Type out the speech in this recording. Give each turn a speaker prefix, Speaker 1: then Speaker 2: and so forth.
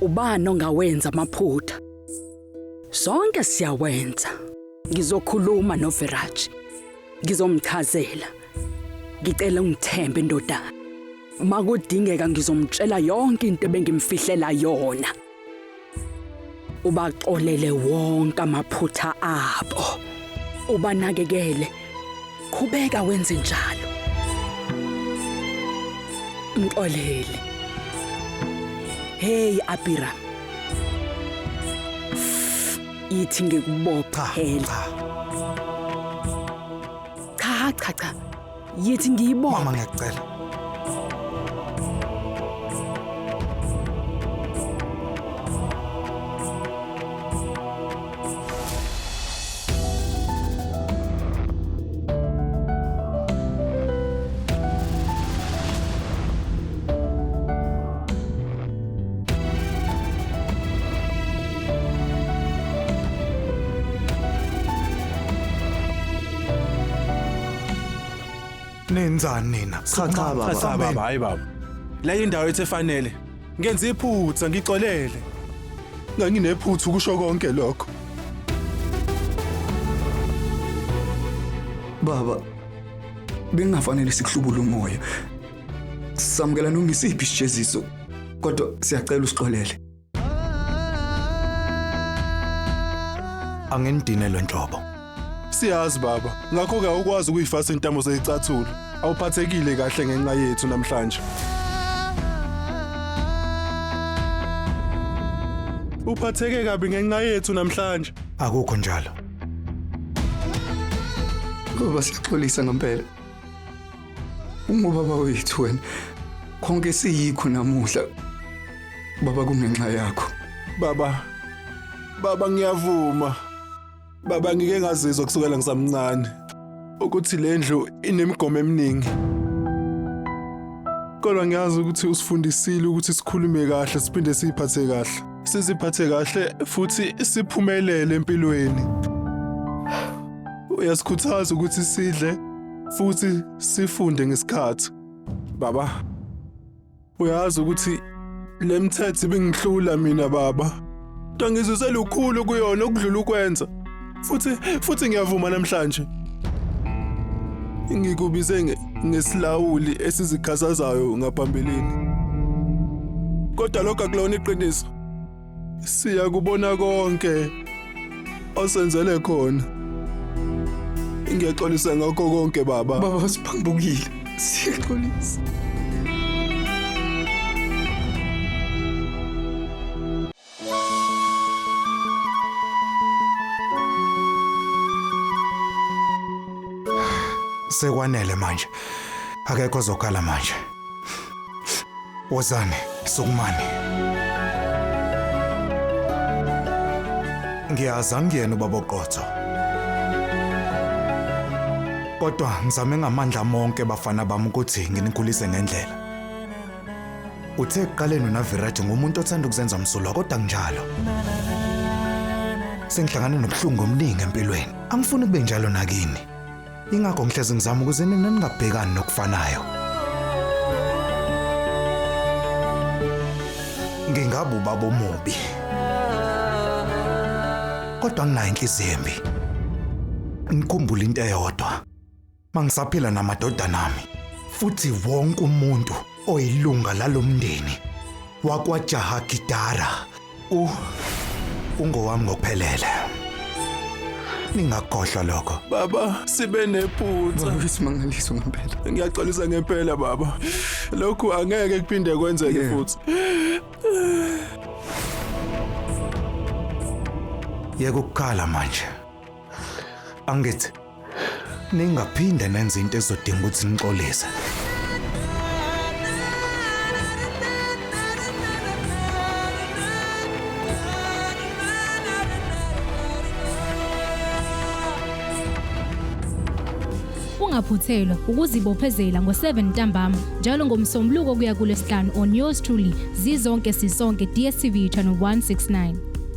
Speaker 1: Ubani ongawenza amaphutha? Sonke siyawenza. Ngizokhuluma noViraj. Ngizomchazela. Ngicela ungithembe ndodana. Makudingeka ngizomtshela yonke into ebengimfihlela yona. Ubaxolele wonke amaphutha abo. Ubanakekele. Qhubeka wenze njalo. Mxolele. Hey Abira. Ithi ngikubophele. Cha cha cha. Yithi ngiyibophe.
Speaker 2: Mama ngiyakucela. Nenzani nina?
Speaker 3: Cha cha baba. Cha baba, hayi baba. Le indawo ethe fanele. Ngenza iphutha ngixolele. Nganginephutha ukusho konke lokho.
Speaker 4: Baba, bengafanele sikuhlubule umoya. Samukela noma isiphi isijeziso, kodwa siyacela usixolele.
Speaker 2: Anginidinelwe nhlobo.
Speaker 3: Siyazi baba, ngakho-ke awukwazi ukuyifasa intamo zeyicathulo. Awuphathekile kahle ngenxa yethu namhlanje. Uphatheke kabi ngenxa yethu namhlanje.
Speaker 2: Akukho njalo.
Speaker 4: Baba siyaxolisa ngempela. Ungubaba wethu wena. Konke siyikho namuhla. Baba kungenxa yakho.
Speaker 3: Baba. Baba ngiyavuma. Baba ngike ngazizwa kusukela ngisamncane ukuthi le ndlu inemigomo eminingi. Kodwa ngiyazi ukuthi usifundisile ukuthi sikhulume kahle siphinde siphathe kahle. Siziphathe kahle futhi siphumelele empilweni. Uyasikhuthaza ukuthi sidle futhi sifunde ngesikhathi. Baba, Uyazi ukuthi le mthetho ibingihlula mina baba. Kodwa ngizuse lukhulu kuyona okudlula ukwenza. Futhi futhi ngiyavuma namhlanje. Ngikubize ngesilawuli esizikhasazayo ngaphambilini. Kodwa lokho akulona iqiniso. Siyakubona konke osenzele khona. Ngiyaxolisa ngakho konke baba.
Speaker 4: Baba siphambukile. Siyaxolisa.
Speaker 2: Sekwanele manje. Akekho ozokhala manje. Wozani, sukumani. Ngiyazi angiyena ubaba oqotho. Kodwa ngizame ngamandla monke bafana bami ukuthi nginikhulise ngendlela. Uthe ekuqaleni uNaviraj ngumuntu othanda ukuzenza msulwa kodwa kunjalo. Sengihlangane nobuhlungu obuningi empilweni. Angifuni kube njalo nakini. Ingakho ngihlezi ngizama ukuze nina ningabhekani nokufanayo. Ngingabe ubaba omubi. Kodwa nginayo inhliziyo embi. Ngikhumbula into eyodwa. Mangisaphila namadodana ami futhi wonke umuntu oyilunga lalomndeni wakwaJaha Gidara u ungowami ngokuphelele. Ningakhohlwa lokho.
Speaker 3: Baba, sibe nephutha.
Speaker 4: Baba isimangaliso ngempela.
Speaker 3: Ngiyaxolisa ngempela baba. Lokhu angeke kuphinde kwenzeke
Speaker 4: Yeah.
Speaker 3: futhi.
Speaker 2: Yeka ukukhala manje. Angithi ningaphinde nenze into ezodinga ukuthi nixolise.
Speaker 5: Ungaphuthelwa ukuzibophezela ngo-7 ntambama njalo ngoMsombuluko kuya kuLwesihlanu on yours truly Zizonke Sisonke DStv channel 169.